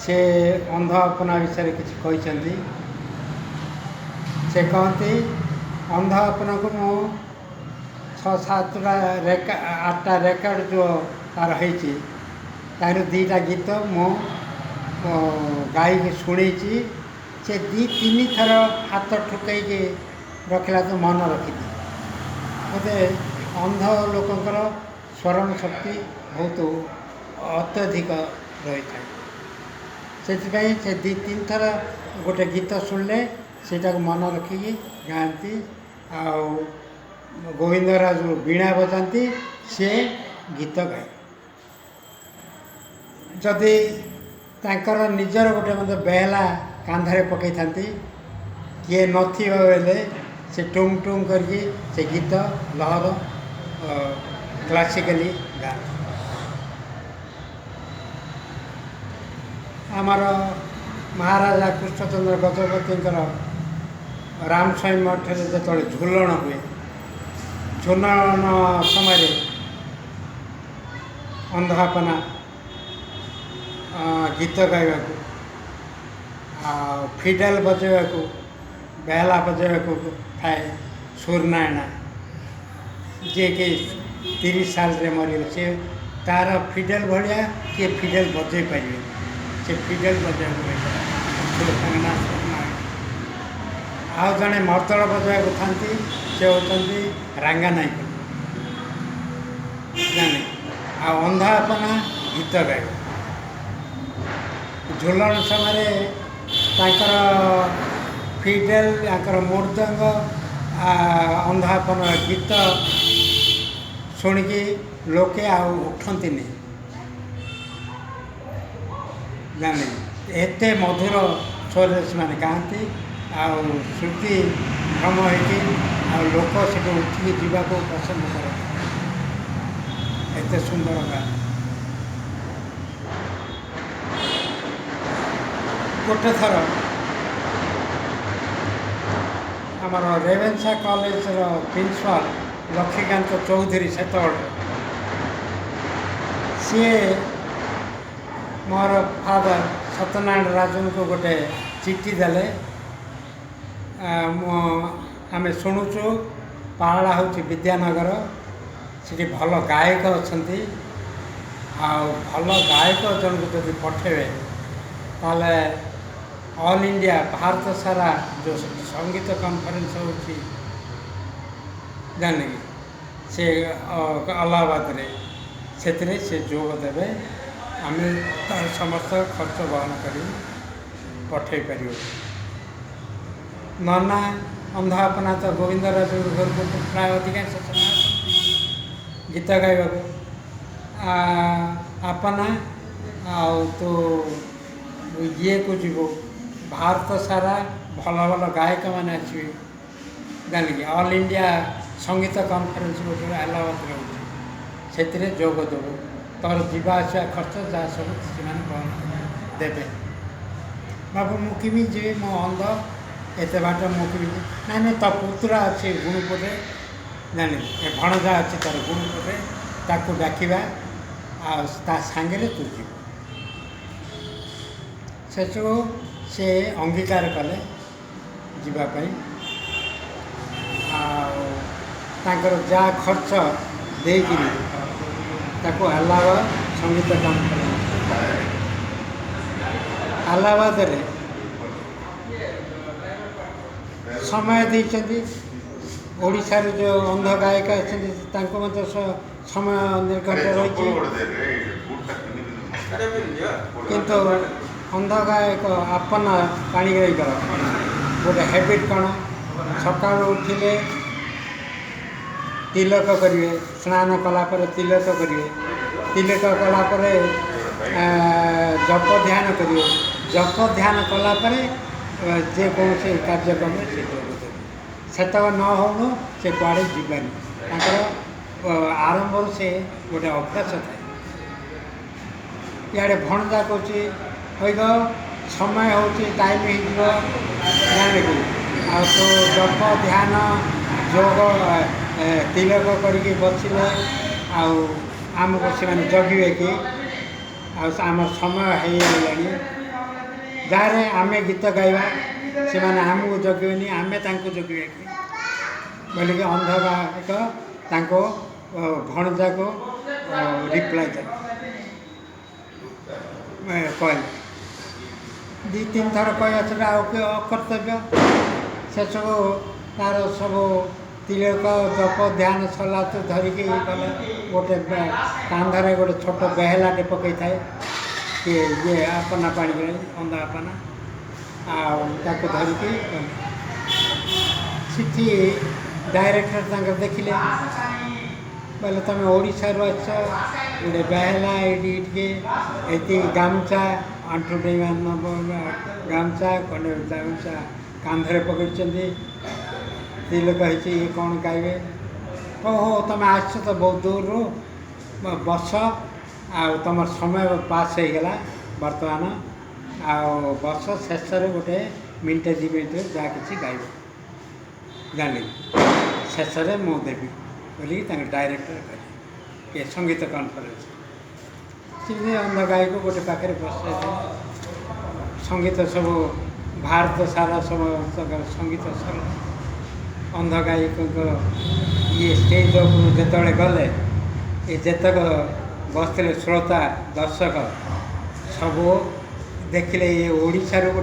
ସେ ଅନ୍ଧ ଆପନା ବିଷୟରେ କିଛି କହିଛନ୍ତି। ସେ କହନ୍ତି ଅନ୍ଧ ଆପନାକୁ ମୁଁ 6 7ଟା 8ଟା ରେକର୍ଡ଼ ଯେଉଁ ତାର ହେଇଛି, ତାର 2ଟା ଗୀତ ମୁଁ ଗାଇକି ଶୁଣେଇଛି। ସେ 2 3 ଥର ହାତ ଠୁକେଇକି ରଖିଲା ତ ମନ ରଖିଦିଏ। ମୋତେ ଅନ୍ଧ ଲୋକଙ୍କର ସ୍ମରଣ ଶକ୍ତି ବହୁତ ଅତ୍ୟଧିକ ରହିଥାଏ, ସେଥିପାଇଁ ସେ 2 3 ଥର ଗୋଟେ ଗୀତ ଶୁଣିଲେ ସେଇଟାକୁ ମନ ରଖିକି ଗାଆନ୍ତି। ଆଉ ଗୋବିନ୍ଦରାଜ ବୀଣା ବଜାନ୍ତି, ସିଏ ଗୀତ ଗାଏ। ଯଦି ତାଙ୍କର ନିଜର ଗୋଟେ ମଧ୍ୟ ବେହେଲା କାନ୍ଧରେ ପକାଇଥାନ୍ତି, କିଏ ନଥିବ ବେଲେ ସେ ଟୁଙ୍ଗ ଟୁଙ୍ଗ କରିକି ସେ ଗୀତ ଲହର କ୍ଲାସିକାଲି ଗାଆନ୍ତି। ଆମର ମହାରାଜା କୃଷ୍ଣଚନ୍ଦ୍ର ଗଜପତିଙ୍କର ରାମସ୍ୱାମୀ ମଠରେ ଯେତେବେଳେ ଝୁଲଣ ହୁଏ, ଝୁଲଣ ସମୟରେ ଅନ୍ଧାପନା ଗୀତ ଗାଇବାକୁ ଆଉ ଫିଡେଲ ବଜାଇବାକୁ, ବେହେଲା ବଜାଇବାକୁ ଥାଏ ସୁରନାୟଣା, ଯିଏକି 30 ସାଲରେ ମରିଗଲେ। ସେ ତାର ଫିଡେଲ ଭଳିଆ କିଏ ଫିଡେଲ ବଜାଇ ପାରିବେନି, ସେ ଫିଡେଲ ବଜାଇବାକୁ ତାଙ୍କ ନାଁ ସୁରନାୟଣା। ଆଉ ଜଣେ ମର୍ଦ୍ଦଳ ବଜାଇବାକୁ ଥାନ୍ତି, ସେ ହେଉଛନ୍ତି ରାଙ୍ଗା ନାୟକ ଜାଣେ। ଆଉ ଅନ୍ଧାପନା ଗୀତ ଗାଇବ। ଝୁଲଣ ସମୟରେ ତାଙ୍କର ଫିଡେଲ, ତାଙ୍କର ମୃଦଙ୍ଗ, ଅନ୍ଧାପନ ଗୀତ ଶୁଣିକି ଲୋକେ ଆଉ ଉଠନ୍ତିନି ଜାଣେ, ଏତେ ମଧୁର ସ୍ୱରରେ ସେମାନେ ଗାଆନ୍ତି। ଆଉ ଶ୍ରୁତି ଭ୍ରମ ହେଇକି ଆଉ ଲୋକ ସେଠୁ ଉଠିକି ଯିବାକୁ ପସନ୍ଦ କରନ୍ତି, ଏତେ ସୁନ୍ଦର ଗାଆନ୍ତି। ଗୋଟେ ଥର ଆମର ରେଭେନ୍ସା କଲେଜର ପ୍ରିନ୍ସିପାଲ ଲକ୍ଷ୍ମୀକାନ୍ତ ଚୌଧୁରୀ ସେତେବେଳେ, ସିଏ ମୋର ଫାଦର ସତ୍ୟନାରାୟଣ ରାଜୁଙ୍କୁ ଗୋଟେ ଚିଠି ଦେଲେ। ମୁଁ ଆମେ ଶୁଣୁଛୁ ପାହାଡ଼ା ହେଉଛି ବିଦ୍ୟାନଗର, ସେଠି ଭଲ ଗାୟକ ଅଛନ୍ତି, ଆଉ ଭଲ ଗାୟକ ଜଣକୁ ଯଦି ପଠେଇବେ ତାହେଲେ ଅଲ୍ ଇଣ୍ଡିଆ ଭାରତ ସାରା ଯେଉଁ ସଙ୍ଗୀତ କନଫରେନ୍ସ ହେଉଛି ଜାଣିଲେ କି, ସେ ଆହ୍ଲାବାଦରେ, ସେଥିରେ ସେ ଯୋଗ ଦେବେ, ଆମେ ତାର ସମସ୍ତ ଖର୍ଚ୍ଚ ବହନ କରି ପଠାଇ ପାରିବୁ। ନନା ଅନ୍ଧାପନା ତ ଗୋବିନ୍ଦରାଜଙ୍କ ଘରକୁ ପ୍ରାୟ ଅଧିକାଂଶ ସମୟ ଗୀତ ଗାଇବାକୁ। ଆପନା ଆଉ ତୁ ଇଏକୁ ଯିବୁ, ଭାରତ ସାରା ଭଲ ଭଲ ଗାୟକମାନେ ଆସିବେ ଜାଣିଲେ କି, ଅଲ୍ ଇଣ୍ଡିଆ ସଙ୍ଗୀତ କନଫରେନ୍ସ ଗୋଟେ ଆହ୍ଲାବାଦରେ ହେଉଛି, ସେଥିରେ ଯୋଗ ଦେବୁ, ତୋର ଯିବା ଆସିବା ଖର୍ଚ୍ଚ ଯାହା ସବୁ ସେମାନେ ବହନ ଦେବେ। ବାବୁ ମୁଁ କେମିତି ଯିବି, ମୁଁ ଅନ୍ଧ, ଏତେ ବାଟ ମୁଁ କେମିତି? ନାଇଁ ନାଇଁ, ତୋ ପୁତୁରା ଅଛି ଗୁଣୁପୁରରେ, ଜାଣିଲି ଏ ଭଣଜା ଅଛି ତାର ଗୁଣୁପୁରରେ, ତାକୁ ଡାକିବା ଆଉ ତା ସାଙ୍ଗରେ ତୁ ଯିବୁ। ସେସବୁ ସେ ଅଙ୍ଗୀକାର କଲେ ଯିବା ପାଇଁ। ଆଉ ତାଙ୍କର ଯାହା ଖର୍ଚ୍ଚ ଦେଇକିରି ତାକୁ ଆହ୍ଲାବାଦ ସଙ୍ଗୀତ କନଫରେନ୍ସ, ଆହ୍ଲାବାଦରେ ସମୟ ଦେଇଛନ୍ତି। ଓଡ଼ିଶାରୁ ଯେଉଁ ଅନ୍ଧ ଗାୟକ ଅଛନ୍ତି ତାଙ୍କୁ ମଧ୍ୟ ସମୟ ନିର୍ଘଣ୍ଟ ରହିଛି, କିନ୍ତୁ ଅନ୍ଧ ଗାୟକ ଆପନା ପାଣିଗ୍ରାହୀଙ୍କର ଗୋଟେ ହ୍ୟାବିଟ୍ କ'ଣ, ସକାଳୁ ଉଠିଲେ ତିଲକ କରିବେ, ସ୍ନାନ କଲା ପରେ ତିଲକ କରିବେ, ତିଲକ କଲା ପରେ ଜପ ଧ୍ୟାନ କରିବେ, ଜପ ଧ୍ୟାନ କଲା ପରେ ଯେକୌଣସି କାର୍ଯ୍ୟକ୍ରମରେ ସେ ଯୋଗ ଦେବେ। ସେତକ ନ ହେଉଣୁ ସେ କୁଆଡ଼େ ଯିବେନି, ତାଙ୍କର ଆରମ୍ଭରୁ ସେ ଗୋଟେ ଅଭ୍ୟାସ ଥାଏ। ଇଆଡ଼େ ଭଣଜା କହୁଛି ହୋଇଗ ସମୟ ହେଉଛି, ଟାଇମ୍ ହେଇଯିବ ଜାଣିଲେ କି, ଆଉ ତୁ ଜପ ଧ୍ୟାନ ଯୋଗ ତିଲକ କରିକି ବସିଲେ ଆଉ ଆମକୁ ସେମାନେ ଜଗିବେ କି, ଆଉ ଆମ ସମୟ ହେଇଗଲାଣି, ଯାହାରେ ଆମେ ଗୀତ ଗାଇବା, ସେମାନେ ଆମକୁ ଜଗିବେନି, ଆମେ ତାଙ୍କୁ ଜଗିବା କି ବୋଲିକି ଅନ୍ଧ ଗାୟକ ତାଙ୍କ ଭଣଜାକୁ ରିପ୍ଲାଏ ଦେଲେ, କହିଲେ। ଦୁଇ ତିନି ଥର କହିବା ଛଡ଼ା ଆଉ କିଏ ଅକର୍ତ୍ତବ୍ୟ। ସେସବୁ ତାର ସବୁ ତିଳକ ଜପ ଧ୍ୟାନ ସଲା ତ ଧରିକି ଗଲେ। ଗୋଟେ କାନ୍ଧରେ ଗୋଟେ ଛୋଟ ବେହେଲାଟେ ପକେଇଥାଏ କିଏ ଇଏ ଆପନା ପାଣି ଅନ୍ଧ ଆପନା, ଆଉ ତାକୁ ଧରିକି ଗଲେ। ସେଠି ଡାଇରେକ୍ଟର ତାଙ୍କର ଦେଖିଲେ, ବୋଇଲେ ତୁମେ ଓଡ଼ିଶାରୁ ଆସିଛ, ଗୋଟେ ବେହେଲା ଏଇଠି ଟିକେ ଏତିକି ଗାମୁଛା ଆଣ୍ଠୁ ଡେଇଁବା ଗାମୁଛା, ଖଣ୍ଡେ ଗାମୁଛା କାନ୍ଧରେ ପକେଇଛନ୍ତି, ତିଲକ ହେଇଛି, ଇଏ କ'ଣ ଗାଇବେ? ହଉ ହଉ, ତୁମେ ଆସିଛ ତ ବହୁତ ଦୂରରୁ, ବସ, ଆଉ ତୁମର ସମୟ ପାସ୍ ହେଇଗଲା ବର୍ତ୍ତମାନ, ଆଉ ବସ, ଶେଷରେ ଗୋଟେ ମିନିଟେ 2 ମିନିଟ୍ ଯାହା କିଛି ଗାଇବ ଜାଣିଲି, ଶେଷରେ ମୁଁ ଦେବି ବୋଲିକି ତାଙ୍କ ଡାଇରେକ୍ଟର କହିଲେ କି ସଙ୍ଗୀତ କନଫରେନ୍ସ। ସେମିତି ଅନ୍ଧ ଗାୟକ ଗୋଟେ ପାଖରେ ବସାଇଦେଲେ। ସଙ୍ଗୀତ ସବୁ ଭାରତ ସାରା ସମସ୍ତଙ୍କର ସଙ୍ଗୀତ ସରିଲା। ଅନ୍ଧ ଗାୟକଙ୍କ ଇଏ ଷ୍ଟେଜ୍ ଉପରକୁ ଯେତେବେଳେ ଗଲେ, ଏ ଯେତେକ ବସିଥିଲେ ଶ୍ରୋତା ଦର୍ଶକ ସବୁ ଦେଖିଲେ ଇଏ ଓଡ଼ିଶାରୁ